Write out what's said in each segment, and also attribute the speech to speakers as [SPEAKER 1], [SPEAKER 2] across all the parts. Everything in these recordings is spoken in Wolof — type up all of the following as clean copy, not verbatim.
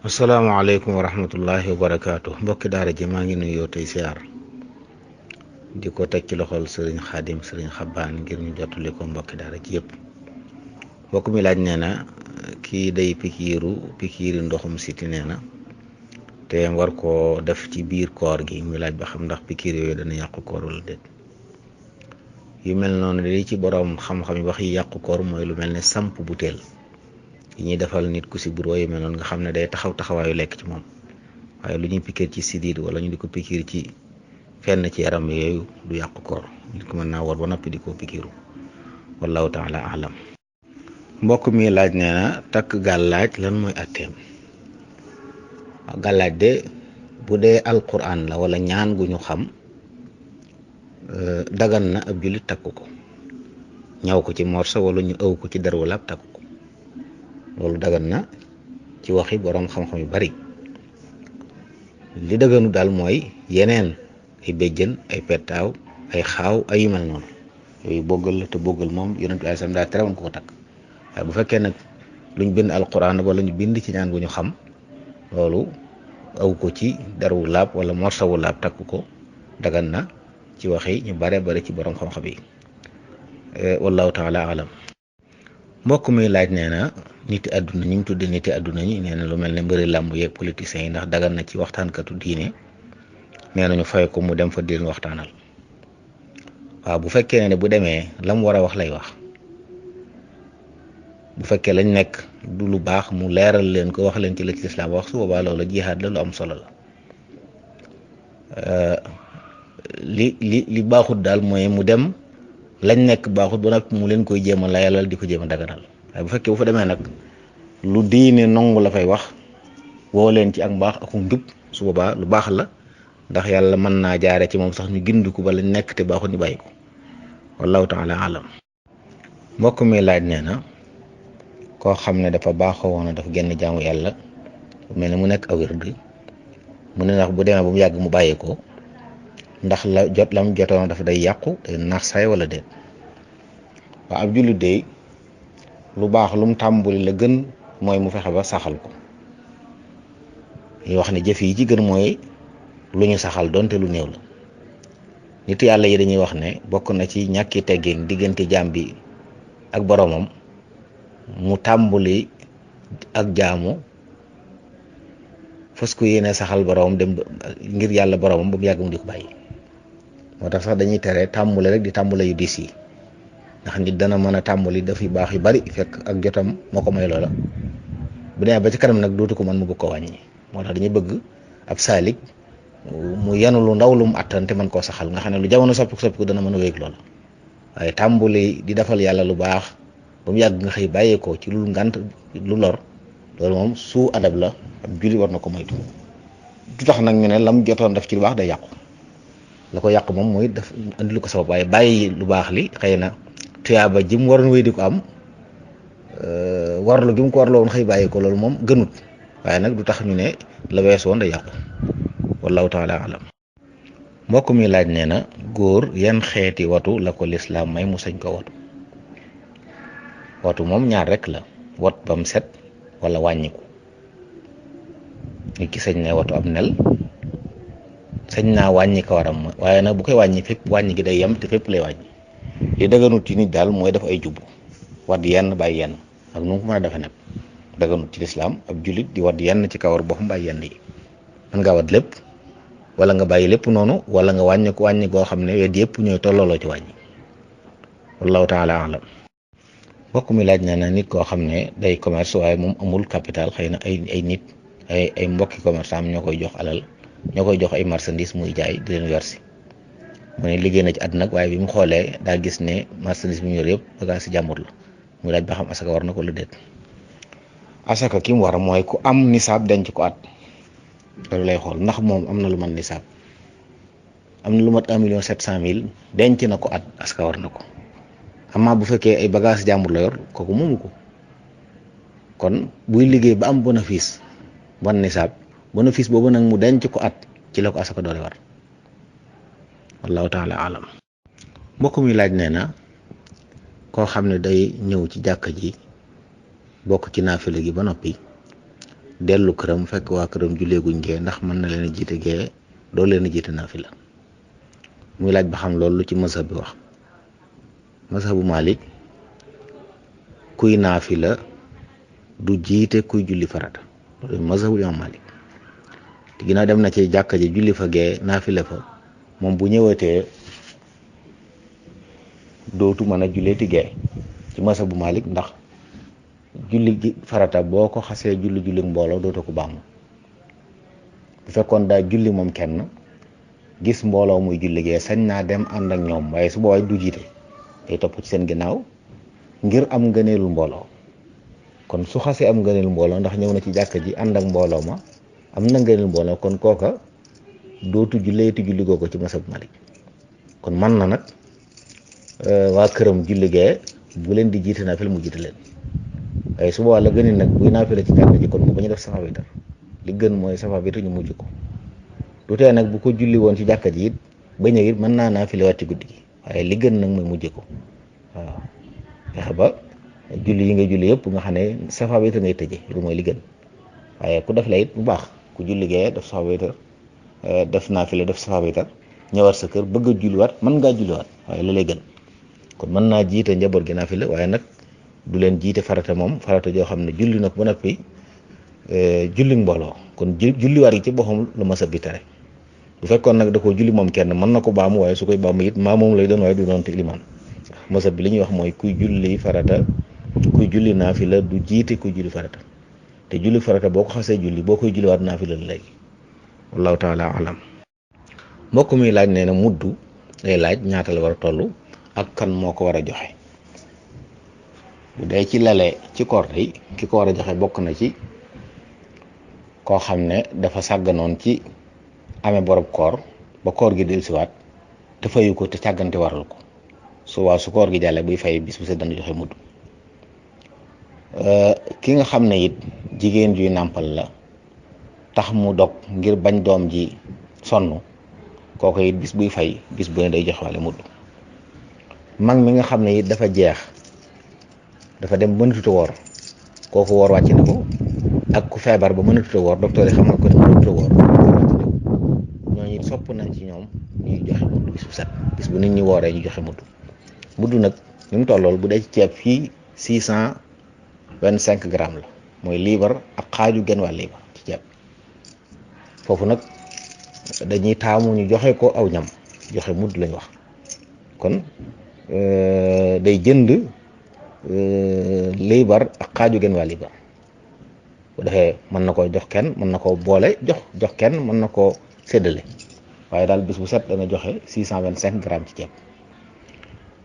[SPEAKER 1] asalaamaaleykum wa rahmatullahi wa barakaatu. Mbokki daara ji maa ngi nuyoo tey siyaar di ko teg ci loxol sëriñ Xaadim sëriñ Xabbaan ngir ñu jottali ko mbokki daara ji yëpp. mbokk mi laaj nee na kii day pikiiri ndoxum siti nee na te war koo def ci biir koor gi, muy laaj ba xam ndax pikiir yooyu dana yàqu koor wala déet. yu mel noonu li ci borom xam-xam yi wax yi yàqu koor mooy lu mel ne samp butéel yi ñuy defal nit ku si buro yu mel noonu nga xam ne day taxawaayu lekk ci moom, waaye lu ñuy pikiir ci sidiit wala ñu di ko pikiir ci fenn ci yaram yooyu du yàqu koor. nit ko mën naa war ba noppi di ko pikiiru, wallahu taala alam. mbokk mi laaj nee na takk gàllaaj lan mooy atteem. gàllaaj de bu dee alquran la wala ñaan gu ñu xam, dagan na ab jullit takk ko, ñaw ko ci morso wala ñu ëw ko ci der wala ab takk ko. loolu dagan na ci waxi boroom xam-xam yu bari. li daganu daal mooy yeneen ay béjjën, ay pettaaw, ay xaaw, ay yu mel noonu, yooyu boggal la te boggal moom yonent bi sallallahu alayhi wasallam daa terewoon ko takk. waaye bu fekkee nag luñ bind alquran wala ñu bind ci ñaan gu ñu xam, loolu aw ko ci der wu laab wala morso wu laab takk ko dagan na ci waxi ñu bare bari ci boroom xam-xam yi, wallahu taala alam. mbokk mi laaj nee na niti àdduna ñi ñu tudde niti àdduna ñi, nee na lu mel ne mbëri làmb yeeg politiciens yi ndax dagan na ci waxtaankatu diine, nee na ñu fay ko mu dem fa di leen waxtaanal. waaw bu fekkee ne bu demee la mu war a wax lay wax, bu fekkee lañ nekk du lu baax mu leeral leen ko, wax leen ci la ci lislaam wax, su boobaa loolu jihaad la, lu am solo la. li baaxut daal mooy mu dem lañ nekk baaxut ba nag mu leen koy jéem a layalal di ko jéem a daganal. waaye bu fekkee bu fa demee nag lu diine nongu la fay wax, woo leen ci ak mbaax ak njub, su boobaa lu baax la, ndax yàlla mën naa jaare ci moom sax ñu gindiku ba lañ nekk te baaxut ñu bàyyi ko, wallahu taala alam. mbokk mi laaj nee na koo xam ne dafa baaxoo woon a daf genn jaamu yàlla mel ne mu nekk awird, mu ne ndax bu demee ba mu yàgg mu bàyyi ko, ndax la mu jotoon dafa day yàqu, day naax saay wala déet. waaw ab jullit de lu baax lu mu tàmbuli la gën mooy mu fexe ba saxal ko. ñu wax ne jëf yi ci gën mooy lu ñu saxal donte lu néew la. nit yàlla yi dañuy wax ne bokk na ci ñàkki teggin diggante jaam bi ak boroomam mu tàmbuli ak jaamu fas ko yéene saxal boroomam dem ngir yàlla boroomam ba mu yàgg mu di ko bàyyi. moo tax sax dañuy tere tàmbule rek di tàmbule yu diis yi, ndax nit dana mën a tàmbali daf yu baax yu bari fekk ak jotam moo ko may loola, bu demee ba ci kanam nag dootu ko mën mu bëgg ko wàññi. moo tax dañuy bëgg ab saalik mu yenu lu ndaw lu mu attan te mën koo saxal, nga xam ne lu jamono soppiku dana mën a wéeg loola. waaye tàmbali di defal yàlla lu baax ba mu yàgg nga xëy bàyyeekoo ci lu ngant lu lor, loolu moom suu adab la, ab julli war na ko moytu. du tax nag ñu ne lam jotoon def ci lu baax day yàqu, la ko yàqu moom mooy def andi lu ko sabab, waaye bàyyi lu baax li xëy na tuyaaba ji mu waroon wéy di ko am, warlu gi mu ko warloo woon xëy bàyyi ko, loolu moom gënut. waaye nag du tax ñu ne la wees woon day yàqu, wallahu taala alam. mbokk mi laaj nee na góor yan xeeti watu la ko lislaam may mu sañ ko watu. watu moom ñaar rek la, wat ba mu set wala wàññiku. nit ki sañ ne watu ab nel, sañ naa wàññi ko waram, waaye nag bu koy wàññi fépp wàññi gi day yem te fépp lay wàññi. li daganut ci nit daal mooy def ay jubbu, wat yenn bàyyi yenn ak nu mu ko mën a defee nag daganut ci lislaam ab jullit di wat yenn ci kawar boppam bàyyi yenn yi. mën ngaa wat lépp wala nga bàyyi lépp noonu, wala nga wàññi ko wàññi goo xam ne wet yëpp ñooy tollooloo ci wàññi, wallahu taala alam. mbokk mi laaj na nit koo xam ne day commerce waaye moom amul capital, xëy na ay nit ay mbokki commerçant am ñoo koy jox alal, ñoo koy jox ay marchandise muy jaay di leen wersi. mu ne liggéey na ci àdduna nag, waaye bi mu xoolee daa gis ne marchandise bi ñu yor yëpp bagage si jàmbur la, muy laaj ba xam asaka war na ko lu déet. asaka ki mu war mooy ku am nisaab denc ko at, loolu lay xool ndax moom am na lu man nisaab. am na lu mat 1,7 million denc na ko at aska war na ko. amaa bu fekkee ay bagage jàmbur la yor kooku moomu ko. kon buy liggéey ba am bénéfice ban nisaab bénéfice boobu nag mu denc ko at ci la ko asaka doole war. wallahu taala alam. mbokk mi laaj nee na koo xam ne day ñëw ci jàkka ji bokk ci naafila gi ba noppi dellu këram fekk waa këram julleeguñ gee ndax mën na leen a jiite gee doo leen a jiite naafila. muy laaj ba xam loolu ci mazhab bi wax. mazhabu Malik kuy naafila du jiite kuy julli farata loolu mazhabu Imam Malik te ginnaaw dem na ci jàkka ji julli fa gee naafila fa moom bu ñëwatee dootu mën a julleeti gee ci mazhabu Malik ndax julli gi farata boo ko xasee julli mbooloo dootu ko baamu. bu fekkoon daa julli moom kenn gis mbooloo muy julli gee sañ naa dem ànd ak ñoom waaye su boobaa du jiite day topp ci seen ginnaaw ngir am ngëneelu mbooloo. kon su xasee am ngëneelu mbooloo ndax ñëw na ci jàkka ji ànd ak mbooloo ma am na ngëneelu mbooloo kon kooka dootu julleeti julli googu ci mazhab Malik. kon man na nag waa këram julli gee bu leen di jiite naafila mu jiite leen waaye su boobaa la gën nag buy naafila ci jàkka ji kon mu bañ a def safa witar li gën mooy safa witar ñu mujj ko. du tee nag bu ko julli woon ci jàkka ji it ba ñëw it mën naa naafila waat ci guddi gi waaye li gën nag mooy mujj ko waaw fexe ba julli yi nga julli yëpp nga xam ne safa witar ngay tëje lu mooy li gën waaye ku def la it bu baax ku julli gee def safa witar def naafila def safa witar ñëwaat sa kër bëgg a julliwaat mën ngaa julliwaat waaye la lay gën. kon mën naa jiite njaboot gi naafila waaye nag du leen jiite farata moom farata joo xam ne julli na ko ba noppi julli mbooloo kon julliwaat yi ci boppam lu mazhab bi tere. bu fekkoon nag da koo julli moom kenn mën na ko baamu waaye su koy baamu it maa moom lay doon waaye du doon te ilimaan. mazhab bi li ñuy wax mooy kuy julli farata kuy julli naafila du jiite kuy julli farata te julli farata boo ko xasee julli boo koy julliwaat naafila la léegi. wallahu taala alam. mbokk mi laaj nee na muddu day laaj ñaata la war a toll ak kan moo ko war a joxe. bu dee ci lale ci koor yi ki ko war a joxe bokk na ci koo xam ne dafa sàgganoon ci amee borob koor ba koor gi dellusiwaat te fayu ko te càggante waral ko su koor gi jàllee buy fay bis bu set dana joxe mudd. ki nga xam ne it jigéen juy nàmpal la tax mu dog ngir bañ doom ji sonn kooku it bis buy fay bis bu ne day joxe wàlle mudd. mag mi nga xam ne it dafa jeex dafa dem mënatut a woor kooku woor wàcc na ko ak ku feebar ba mënatut a woor docteur yi xamal ko ne mënatut a woor ñooñu it sopp nañ ci ñoom ñuy joxe mudd bis bu set bis bu nit ñi wooree ñu joxe mudd nag ni mu tollool bu dee ci ceeb fii 625 grammes la mooy liibar ak xaaju genn wàll liibar ci ceeb foofu nag dañuy taamu ñu joxe ko aw ñam joxe mudd lañ wax. kon day jënd liibar ak xaaju genn waa liibar bu defee mën na koo jox kenn mën na koo boole jox kenn mën na koo séddale waaye daal bis bu set dana joxe 625 grammes ci ceeb.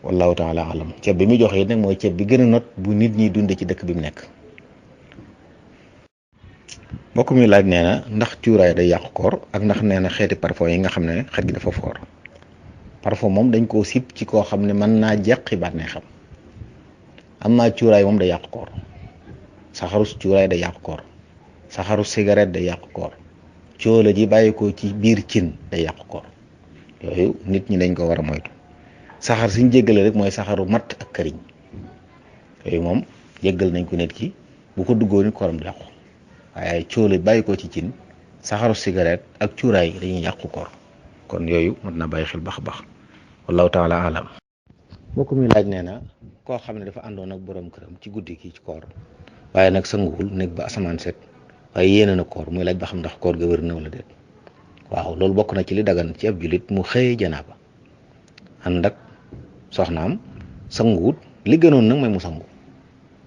[SPEAKER 1] wallahu taala alam. ceeb bi muy joxe it nag mooy ceeb bi gën a not bu nit ñi dunde ci dëkk bi mu nekk. mbokk mi laaj nee na ndax cuuraay day yàqu koor ak ndax nee na xeeti parfum yi nga xam ne xet gi dafa foor. parfum moom dañ koo sib ci koo xam ne mën naa jeqi bànneexam am naa cuuraay moom day yàqu koor saxaru cuuraay day yàqu koor saxaru cigarette day yàqu koor cóola ji bàyyi ko ci biir cin day yàqu koor yooyu nit ñi dañ ko war a moytu. saxar suñ jéggale rek mooy saxaru matt ak këriñ yooyu moom jéggal nañ ko nit ki bu ko duggoo nit kooram du yàqu waaye cóola bàyyi ko ci cin saxaru cigarette ak cuuraay dañuy yàqu koor kon yooyu mën na bàyyi xel baax a baax. wallahu taala alam. mbokk mi laaj nee na koo xam ne dafa àndoon ak borom këram ci guddi gi ci koor waaye nag sanguwul nekk ba asamaan set waaye yéene na koor muy laaj ba xam ndax koor ga wér na wala déet. waaw loolu bokk na ci li dagan ci ab jullit mu xëyee janaaba ànd ak soxnaam sanguwut li gënoon nag mooy mu sangu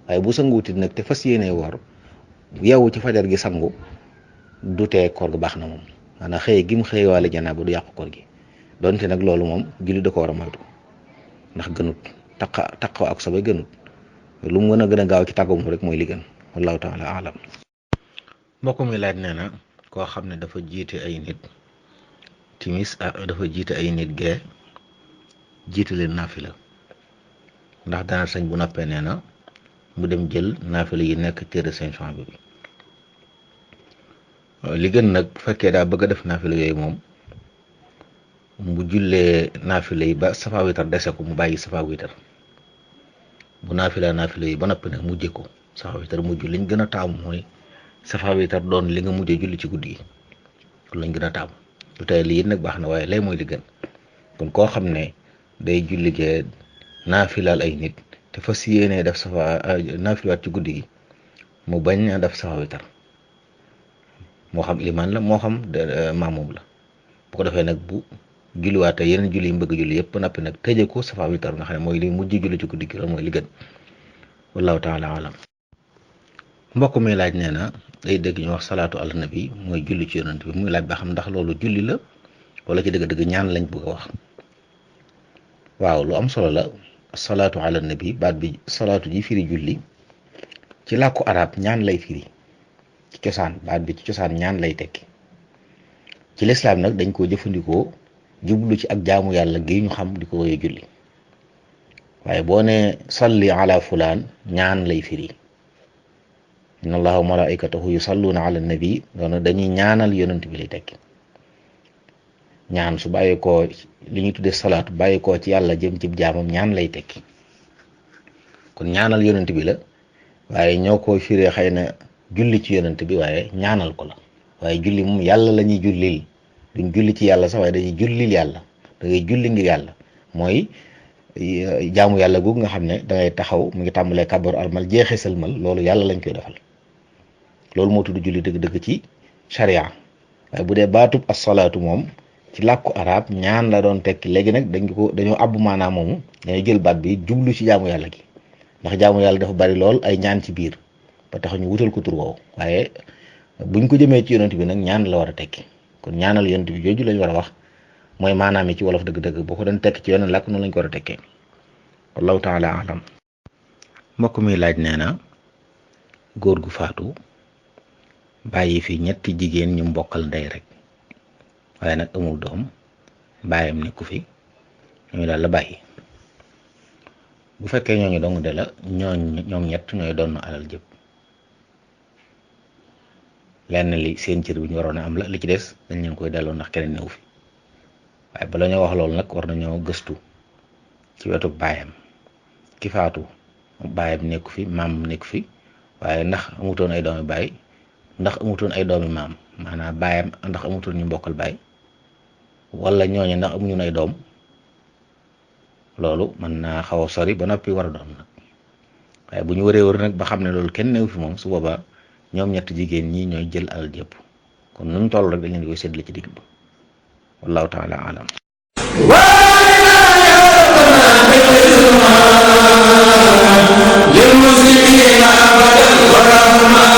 [SPEAKER 1] waaye bu sanguwutit nag te fas yéenee woor yeewu ci fajar gi sangu du tee koor ga baax na moom maanaam xëye gi mu xëyee waale janaaba du yàqu koor gi donte nag loolu moom jullit da ko war a moytu ndax gënut taqoo ak sobe gënut lu mu gën a gaaw ci tàggoom rek mooy li gën. wallahu taala alam. mbokk mi laaj nee na koo xam ne dafa jiite ay nit timis dafa jiite ay nit gee jiite leen naafila ndax dana sañ bu noppee nee na mu dem jël naafila yi nekk téere sëñ Suhaybu bi li gën nag bu fekkee daa bëgg a def naafila yooyu moom mu jullee naafila yi ba safa witar dese ko mu bàyyi safa witar bu naafila yi ba noppi nag mujje ko safa witar mujj liñ gën a taamu mooy safa witar doon li nga mujjee julli ci guddi gi loolu lañ gën a taamu lu tey lii nag baax na waaye lay mooy li gën kon koo xam ne day julli gee naafilaal ay nit te fas yéenee def safa naafilaat ci guddi gi mu bañ a def safa witar moo xam ilimaan la moo xam maamum la bu ko defee nag bu julliwaate yeneen julli yi mbëgg julli yëpp nappi nag tëje ko safa witar nga xam ne mooy li mujj julli ci guddi gi loolu mooy li gën wallahu taala alam mbokk mi laaj nee na day dégg ñu wax salaatu ala nabi mooy julli ci yonent bi muy laaj ba xam ndax loolu julli la wala ci dëgg-dëgg ñaan lañ bëgg a wax waaw lu am solo la salaatu ala nabi baat bi salaatu ji firi julli ci làkku arab ñaan lay firi ci cosaan baat bi ci cosaan ñaan lay tekki ci lislaam nag dañ koo jëfandikoo jublu ci ak jaamu yàlla gi ñu xam di ko woyee julli waaye boo ne salli ala fulaan ñaan lay firi inna allaha wa malaikatahu yusalluna ala nabi doona dañuy ñaanal yonent bi lay tekki ñaan su bàyyeekoo li ñuy tuddee salaatu bàyyeekoo ci yàlla jëm ci jaamam ñaan lay tekki kon ñaanal yonent bi la waaye ñoo ko firee xëy na julli ci yonent bi waaye ñaanal ko la waaye julli moom yàlla la ñuy jullil duñ julli ci yàlla sax waaye dañuy jullil yàlla da ngay julli ngir yàlla mooy jaamu yàlla googu nga xam ne da ngay taxaw mu ngi tàmbalee kàbbaru almal jeexee sëlmal loolu yàlla lañ koy defal loolu moo tudd julli dëgg-dëgg ci sharia waaye bu dee baatub as-salaatu moom ci làkku arab ñaan la doon tekki léegi nag dañoo àbb maanaam moomu dañuy jël baat bi jublu ci jaamu yàlla gi ndax jaamu yàlla dafa bari lool ay ñaan ci biir ba tax ñu wutal ko tur woowu waaye buñ ko jëmee ci yonent bi nag ñaan la war a tekki kon ñaanal yonent bi jooju lañ war a wax mooy maanaam yi ci wolof dëgg-dëgg boo ko doon tekki ci yeneen làkk noonu lañ ko war a tekkee wallahu taala alam mbokk mi laaj nee na góor gu faatu bàyyi fi ñetti jigéen ñu mbokkal ndey rek waaye nag amul doom bàyyam nekku fi ñooñu daal la bàyyi bu fekkee ñooñu dong de la ñoom ñett ñooy doon alal jëpp lenn li seen cër bi ñu waroon a am la li ci des dañ leen koy delloo ndax keneen newu fi waaye bala ñoo wax loolu nag war nañoo gëstu ci wetu baayam ki faatu baayam nekku fi maam nekku fi waaye ndax amutoon ay doomi baay ndax amutoon ay doomi maam maanaam baayam ndax amutoon ñu mbokkal baay wala ñooñu ndax amuñu ay doom loolu mën naa xaw a sori ba noppi war a doon nag waaye bu ñu waree wër nag ba xam ne loolu kenn newu fi moom su boobaa ñoom ñett jigéen ñi ñooy jël alal jëpp kon nu mu toll rek dañ leen koy séddale ci digg bi wallahu taala alam
[SPEAKER 2] للمسلمين أبدا ورحمة